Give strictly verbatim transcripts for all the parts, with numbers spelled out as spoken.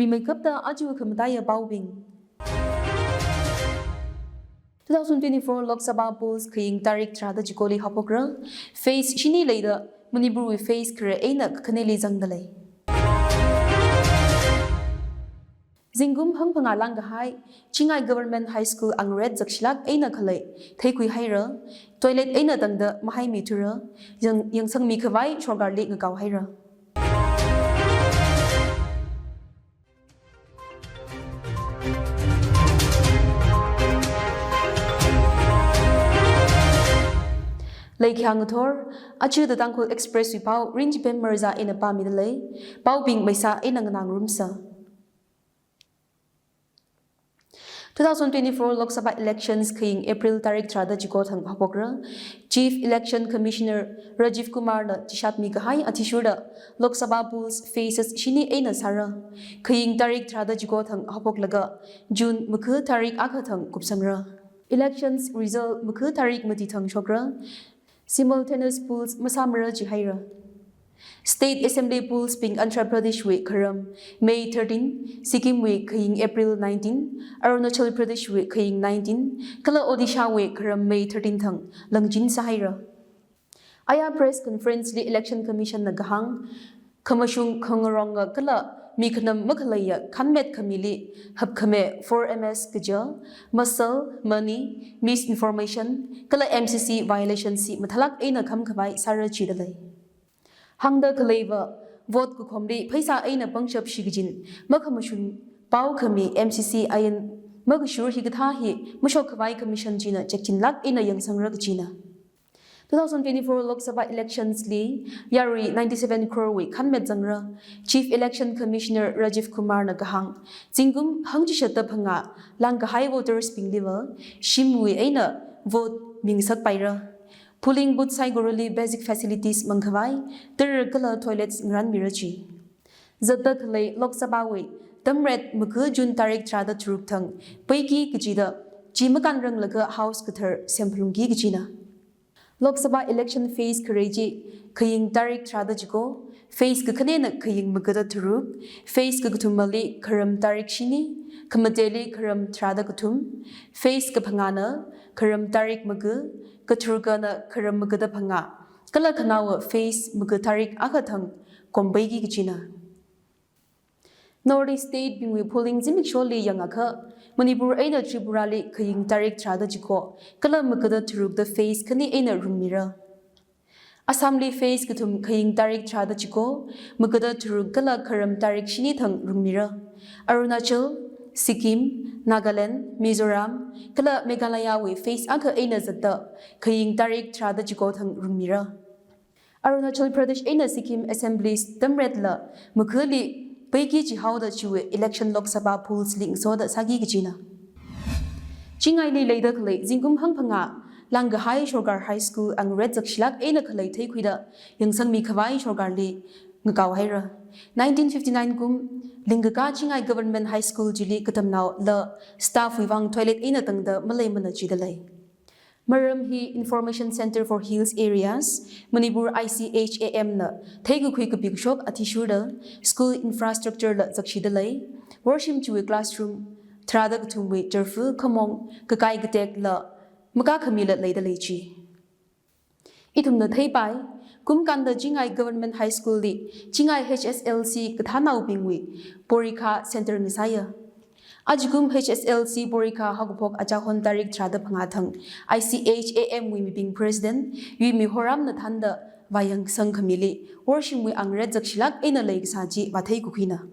Rimeikapta aja khamataiya paobing. Two thousand twenty-four Lok Sabha polls khaying tarik tharāda chikoli haophokra. Phase shini leida Manipurwui phase khare eina kakhaneli zangdalei. Zingkum hangphangā langkahai Chingai Government High School angaret zakshilāk eina khalei theikhuihaira. Toilet eina tangda mahaimithura. Yang, yangsangmi khavai sorkarli ngakaohaira. Leikhyang ngathor, achuda Tangkhul Expresswui pao Rinchipem Marza eina pāmidalei. Paobing maisa eina nganāngarumsa. Two thousand twenty-four Lok Sabha elections khaying April tarik tharāda chiko thang haophokra. Chief Election Commissioner Rajiv Kumarna chishatmi kahai athishurda Lok Sabha polls phases shini eina sāra. Khaying tarik tharāda chiko thang haophoklaga June makha tarik akha thang kupsangra. Elections result makha tarik mati thang shokra. Simultaneous polls masāmara jihaira. State Assembly polls bing Andhra Pradeshwui kharam May thirteen, Sikkimwui khaying April nineteen, Arunachal Pradeshwui khaying nineteen, kala Odishawui kharam May thirteen thang langchin sāhaira. Aya press conference li Election Commission na kahāng, khamashung khangaronga kala mi khanam makhaleiya khanmet khamili hapkhami four M S kaja, masal, money, misinformation, kala M C C violation chi mathālāk eina kham khavai sāra jidalei. Hāngda khaleiva vote kakhomli pheisā eina pangshap shikachin, makhamashung pao khami M C C ain makashur hikathā hi mashok khavai commission china chekchinlāk eina yangsangra kachina. Two thousand twenty-four Lok Sabha elections li yarui ninety-seven crore wui khanmet zangra. Chief Election Commissioner Rajiv Kumarna kahāng, zingkum hangchishatda phangā langkahai voters bingliva shimwui eina vote mingasakpaira. Polling booth saikorali basic facilities mangkhavai, tara kala toilets ngaranmira ji. Zatda khalei Lok Sabha wui tamret makha June tarik tharāda tharuk thang peiki kachida chi makānranglaga House kathar semphalungki kachina. Lok Sabha election phase khare chi khaying tarik tharāda chiko, phase kakhanena khaying makhada tharuk, phase kakathumali kharam tarik shini, khamateli kharam tharāda kathum, phase kaphangāna kharam tarik makha, katharukana kharam makhada phangā, kala khanaowa phase makha tarik akha thang kompeiki kachina. North East state bingwui polling zimiksholi yangakha, Manipur eina Tripurali khaying tarik tharāda chiko, kala makhada tharukda phase khani eina rungmira. Assamli phase kathum khaying tarik tharāda chiko, makhada tharuk kala kharam tarik shini thang rungmira. Arunachal, Sikkim, Nagaland, Mizoram, kala Meghalayawui phase akha eina zatda khaying tarik tharāda chiko thang rungmira. Arunachal Pradesh eina Sikkim Assemblies tamretla makhali peiki chihaoda chiwui election Lok Sabha polls li ngasoda sāki kachina. Chingaili leida khalei zingkum hangphangā langkahai sorkar high school angaret zakshilāk eina khalei theikhuida yangsangmi khavai sorkarli ngakaohaira. Nineteen fifty-nine kum lingkakā Chingai Government High School chili katamnaola staff wui vang toilet eina tangda maleimana jidalei. Maram hi Information Centre for Hills Areas, Manipur I C H A M na theikakhui kapikashok athishurda school infrastructure la zakshidalei, worshim chiwui classroom tharāda kathumwui turf khamong kakai katekla makakhamila leidalei ji. Ithumna theipai, kumkanda Chingai Government High School li Chingai H S L C kathānaobingwui porikha center ngasāya. Ajakum H S L C porikha haokaphok achahon tarik tharāda phangā thang I C H A M wui mibing President Yuimi Horamna thānda vāyangsang khamili worshimwui angaret zakshilāk eina leikasā chi vāthei kakhuina.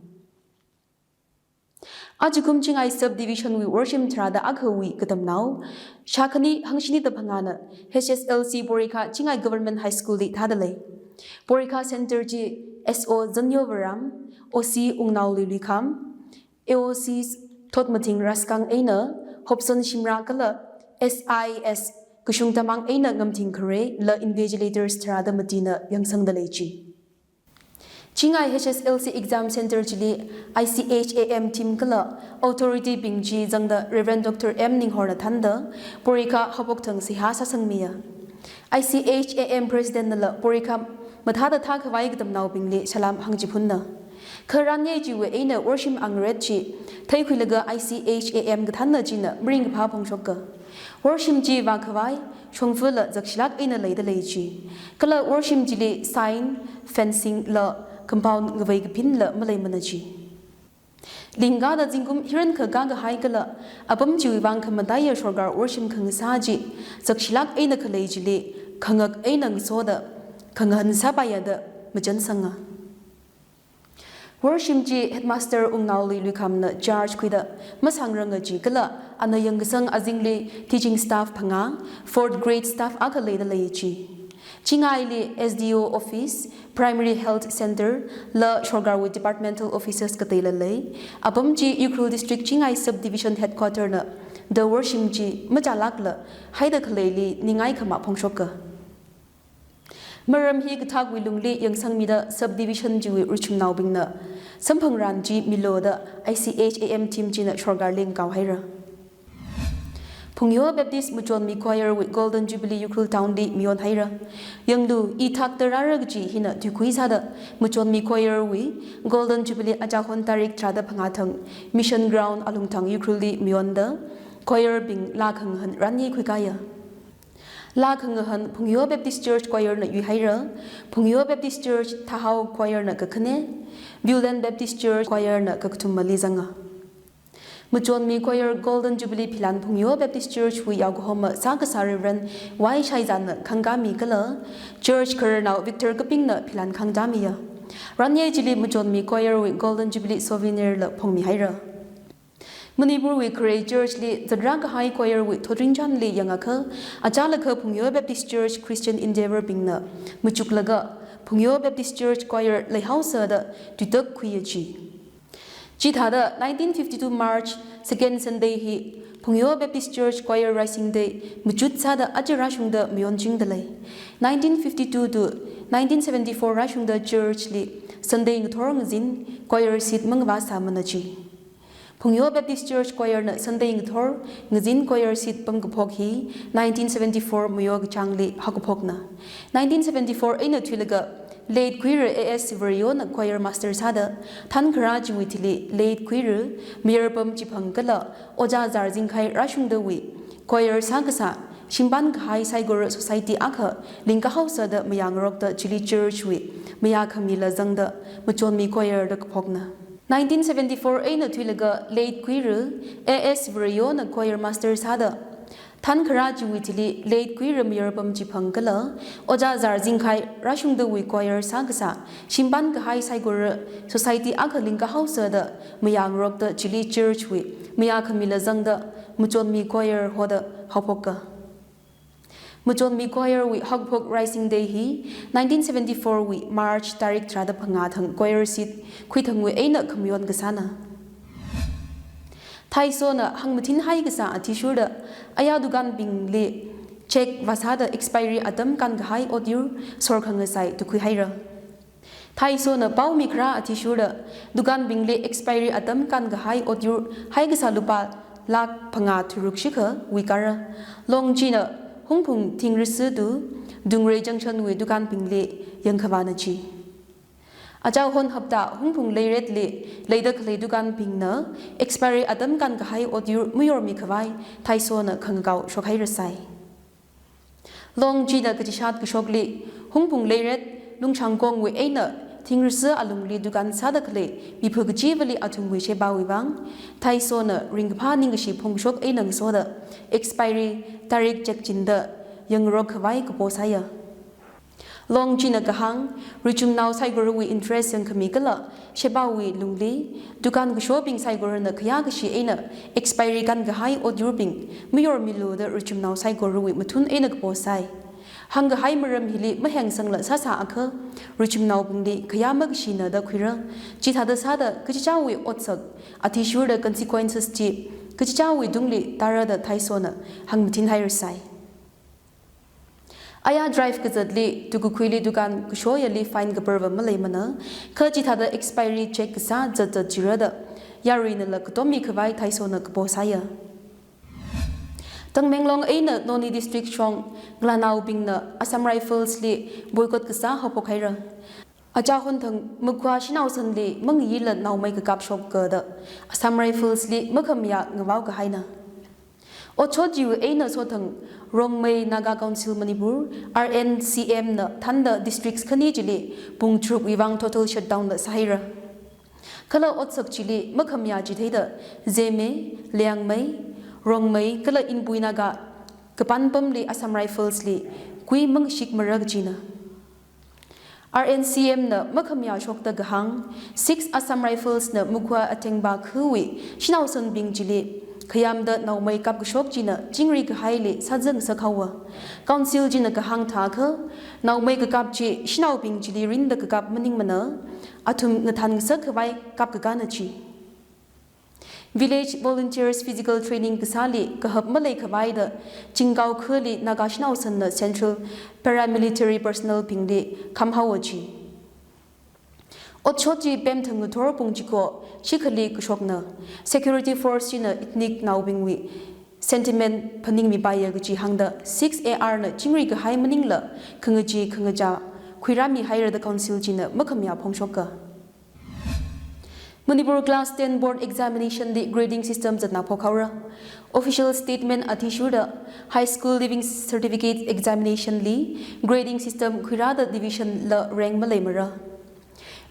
Ajakum Chingai Subdivision wui worshim tharāda akhawui katamnao shākhani hangshini da phangāna H S L C porikha Chingai Government High School li thādalei. Porikha center chi S O Zanyo Varam, O C Ungnao Luiluikham, A O Cs Thotmathing Raskang eina Hobson Shimrah kala S I S Kashung Tamang eina Ngamthing Kharei la invigilators tharāda matina yangsangdalei ji. Chingai H S L C exam center chili I C H A M team kala authority bing chi zangda Reverend Doctor M Ninghorna thānda porikha haophok thang seihā sāsangmiya. I C H A M President nala porikha mathāda thākhavai katamnaobingli salam hāngchiphunna. Kha ranye chiwui eina worshim angaret chi theikhuilaga I C H A M kathānna china maringkaphā phongshoka. Worshim chi vākhavai shongfala zakshilāk eina leidalei chi. Kala worshim chili sign, fencing la compound ngavei kaphinla maleimana chi. Lingkada zingkum hirankha kakahai kala apam chiwui vang khamataiya sorkar worshim khangasā chi zakshilāk eina khalei chili khangak eina ngasoda khangahān sāpaiya da machansanga. Worshim chi Headmaster Wungnaoli Luikhamna charge khuida masāngranga chi kala ana yangkasang azingli teaching staff phangā, fourth grade staff akha leidalei chi. Chingaili S D O office, Primary Health Centre la sorkarwui departmental offices kateila lei. Apam chi Ukhrul District Chingai Subdivision Headquarter na da worshim chi machālākla haida khaleili ningai khama phongshoka. Maram hi kathakwui lungli yangsangmida subdivision chiwui ruichumnaobingna samphangran chi milu da I C H A M team china sorkarli ngakaohaira. Phungyo Baptist Machonmi Choir wui Golden Jubilee Ukhrul Town li mayonhaira. Yanglu, i thakta rāra kaji hina tuikhui sāda Machonmi Choir wui Golden Jubilee achahon tarik tharāda phangā thang Mission Ground alungthang Ukhrul li mayonda choir bing laa khangahān ranye khuikāya. Laa khangahān Phungyo Baptist Church Choir na yuihaira, Phungyo Baptist Church Thahao Choir na kakhane, Viewland Baptist Church Choir na kakathumali zanga. Machonmi Choir Golden Jubilee philan Phungyo Baptist Church wui yaokahoma sākasā Reverend Y Shaizan na khangkāmi kala, Church khararnao Victor Kaping na philan khangtāmiya. Ranye chili Machonmi Choir wui Golden Jubilee souvenir la phongmihaira. Manipur wui khare church li zatrā kahai choir wui thotringchanli yangakha, achālakha Phungyo Baptist Church Christian Endeavour bingna machuklaga, Phungyo Baptist Church Choir leihaosa da tuitak khuiya chi. Chithāda nineteen fifty-two March second Sunday hi Phungyo Baptist Church Choir Rising Day machut sāda aja rāshungda mayonchingdalei. Nineteen fifty-two to nineteen seventy-four rāshungda church li Sunday ngathor ngazin choir seat mangavā sāmana chi. Phungyo Baptist Church Choir na Sunday ngathor ngazin choir seat pamkaphok hi nineteen seventy-four mayo kachāngli haokaphokna. Nineteen seventy-four eina thuilaga late Khuira A S Sivarayo na choir master sāda, thankharā chiwui thili late Khuira mayarpam chiphang kala Ojā Zarzingkhai rāshungdawui choir sākasā, shimpān kahai saikora society akha lingkahaosa da mayāngarokta chili church wui mayākhamila zangda Machonmi Choir da kaphokna. Nineteen seventy-four eina thuilaga late Khuira A S Sivarayo na choir master sāda, thankharā chiwui thili late Khuira mayarpam chiphang kala Ojā Zarzingkhai rāshungdawui choir sākasā, shimpān kahai saikora society akha lingkahaosa da mayāngarokta chili church wui mayākhamila zangda Machonmi Choir hoda haophoka. Machonmi Choir wui haokaphok Rising Day hi nineteen seventy-four wui March tarik tharāda phangā thang choir seat khuithangwui eina khamayon kasāna. Thaisona hāngmathinhai kasā athishurda aya dukanbingli check vāsāda expiry atam kānkahai otyur sorkhangasai tukkhuihaira. Thaisona paomi kharā athishurda dukanbingli expiry atam kānkahai otyur haikasā lupā lakh phangā tharuk shikha wuikara. Long china Hungphung Thingrisi to Dungrei Junction wui dukanbingli yangkhavāna chi. Achāhon hapta Hungphung Leiretli leida khalei dukanbingna expiry atam kānkahai otyur mayormi khavai Thaisona khangakao shokhairasai. Long china kachishat kashokli Hungphung Leiret Lungshangkongwui eina Thingrisi alungli dukan sāda khalei mipha kachivali athumwui shebāwui vang Thaisona ringkaphā ningkashi phongshok eina ngasoda expiry tarik check chinda yangrok khavai kapo sāya. Long china kahāng, ruichumnao saikorawui interest yangkhami kala shebāwui lungli dukan kashobing saikorana khayā kashi eina expiry kānkahai otyurbing mayormilu da ruichumnao saikorawui mathun eina kapo sai. Hāngkahai maram hili mahengsangla sāsā akha ruichumnaobingli khayā makashina da khuira. Chithāda sāda kachichāwui otsak athishurda consequences chi kachichāwui tungli tāra da Thaisona hāngmathinhairasai. Aya drive kazatli tukakhuili dukan kashoyali fine kaparva maleimana, kha chithāda expiry check kasā zatzat chirada yaruinala katommi khavai Thaisona kapo sāya. Tamenglong eina Noney District shong ngalānaobingna Assam Rifles li boycott kasā haophokhaira. Achahon thang makhuwa shanao sanli mangayila naomei kakap shokkada Assam Rifles li makhamayā ngavao kahaina. Otshot chiwui eina sothang Rongmei Naga Council Manipur, R N C M na thānda districts khani chili pung tharuk wuivang total shutdown la sāhaira. Kala otsak chili makhamayā chitheida Zeme, Liangmei, Rongmei kala Inpui Naga kapan pamli Assam Rifles li kui mangashikmara kajina. R N C M na makhamayā shokta kahāng, six Assam Rifles na makhuwa athengpa khawui shanao sanbing chili khayamda naomei kapkashok china chingri kahaili sāzang sākhaowa. Council china kahāng thākha, naomei kakap chi shanaobing chili rinda kakap maningmana, athum ngathan ngasak khavai kapkakāna chi. Village Volunteers Physical Training kasāli kahap malei khavaida Chingkao khali Naga shanao sanna Central Paramilitary Personnel bingli khamhaowa chi. Otshot chi pemthang ngathor pung chiko shikhali kashokna. Security force china ethnic naobingwui sentiment phaningmipaiya kaji hāngda six A R na chingri kahai maningla khangachee khangachā khuirāmihaira da council china makhamayā phongshoka. Manipur Class ten Board Examination li grading system zatna phokhaora. Official statement athishurda High School Leaving Certificate Examination li grading system khuirāda division la rank maleimara.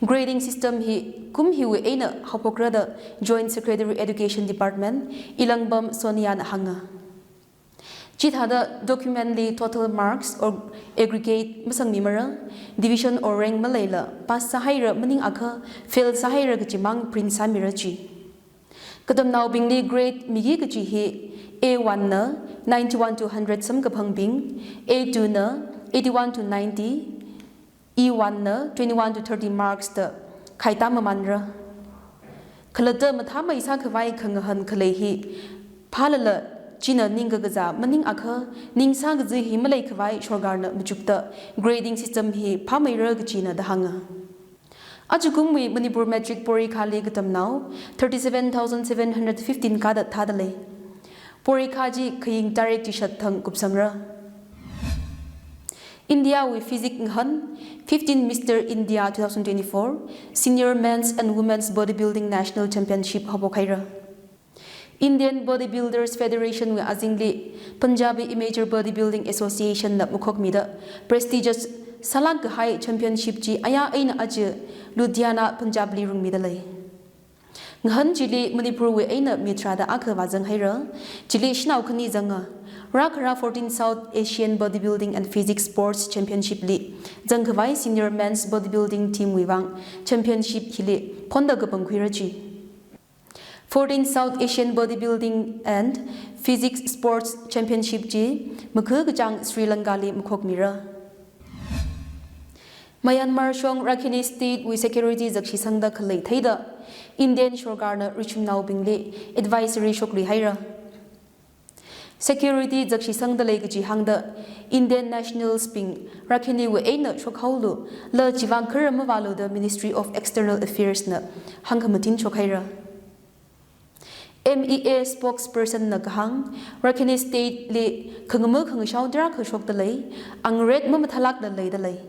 Grading system hi kum hiwui eina haophokra da Joint Secretary Education Department Elangbam Sonia na hānga. Chithāda document li total marks or aggregate masangmimara, division or rank maleila pass sāhaira maningakha fail sāhaira kachimang print sāmira chi. Katamnaobingli grade miki kaji hi A one na ninety-one to hundred samkaphangbing, A two na eighty-one to ninety, E one na twenty-one to thirty marks da khaitā mamanra. Khalatta mathāmei sākhavai khangahān khalei hi phālala china ningkakazā maningakha ningsākazi hi maleikhavai sorkarna machukta grading system hi phāmeira kajina da hānga. Ajakumwui Manipur Matric Porikhali katamnao thirty-seven thousand seven hundred fifteen kāda thādalei. Porikha chi khaying tarik chishat thang kupsangra. Indiawui physique ngahān fifteen Mister India two thousand twenty-four Senior Men's and Women's Bodybuilding National Championship haophokhaira. Indian Bodybuilders Federation wui azingli Punjabi Amateur Bodybuilding Association na makhokmida prestigious sālāk kahai championship chi aya eina aja Ludhiana, Punjab li rungmidalei. Ngahān chili Manipur wui eina mi tharāda akha vāzanghaira, chili shanao khani zanga. Rākhara fourteen South Asian Bodybuilding and Physique Sports Championship li zangkhavai Senior Men's Bodybuilding Team wuivang championship hili phonda kapangkhuira chi. Fourteen South Asian Bodybuilding and Physique Sports Championship chi makha kachāng Sri Lanka li makhokmira. Myanmar shong Rakhine State wui security zakshisangda khalei theida Indian sorkarna richumnaobingli advisory shokluihaira. Security zakshisangdalei kaji hāngda Indian nationals bing Rakhine wui eina shokhaolu, la chivang khara mavālu da Ministry of External Affairs na hāngkhamatin shokhaira. M E A spokesperson na kahāng, Rakhine State li khangama khangashao tarākha shokdalei, unrest mamathālākda leidalei.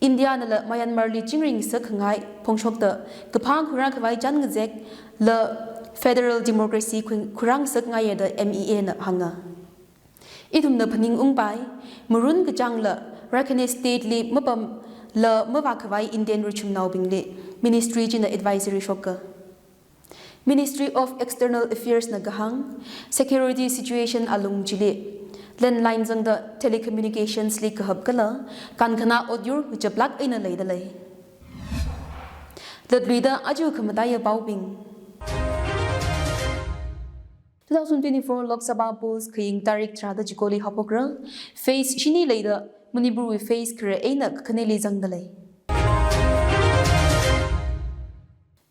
India nala Myanmar li chingri ngasak khangai phongshokta kaphā khuirā khavai chān ngazek la federal democracy khui-, khuirā ngasak ngaiya da M E A na hānga. Ithumna phaningungpai, marun kachāngla Rakhine State li mapamla mavā khavai Indian richumnaobingli Ministry china advisory shoka. Ministry of External Affairs na kahāng, security situation alung chili landline zangda telecommunications li kahap kala kankhanā otyur ngachaplāk eina leidalei. Latluida aja khamataiya paobing. Two thousand twenty-four Lok Sabha polls khaying tarik tharāda chikoli haophokra, phase shini leida Manipur wui phase khare eina kakhaneli zangdalei.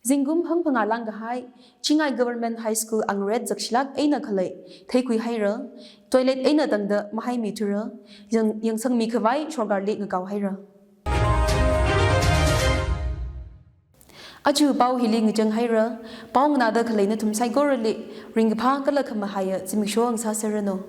Zingkum hangphangā lāngkahai Chingai Government High School unrest zakshilāk eina khalei theikhuihaira, toilet eina tangda mahaimithura, yang, yangsangmi khavai sorkarli ngakaohaira. Aja pao hili ngachanghaira, pao nganāda khalei nathum saikorali ringkaphā kala khamahaiya zimiksho ngasāserranu.